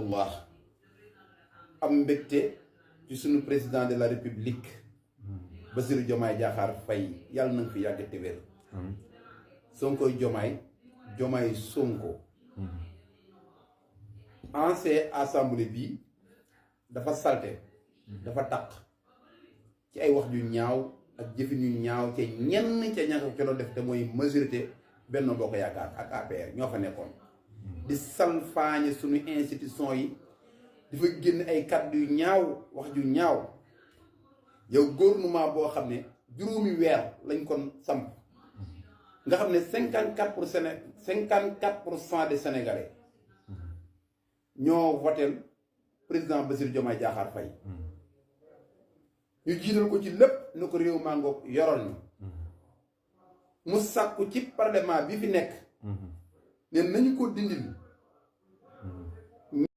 rahmatullah am mbégte ci sunu président de la république Bassirou Diomaye Diakhar Faye yàlla na nga fi yàgg te wér Sonkoy Diomaye Sonko ancien assemblée bi dafa salte dafa taq ci ay wax yu ñaaw ak jëfin yu ñaaw ca ñenn ca ñàkk ko doon def te mooy majorité Benno Bokk Yaakaar ak APR ñoo fa nekkoon di salfaañe suñu institution yi dafa génn ay kàddu yu ñaaw wax ju ñaaw yow gouvernement boo xam ne juróomi weer lañ kon samp nga xam ne 54% des Sénégalais ñoo votel président Bassirou Diomaye Diakhar Faye ñu jiital ko ci lépp na ko réew mangoog yoroon na mu sàkku ci parlement bi fi nekk ne nañu ko dindil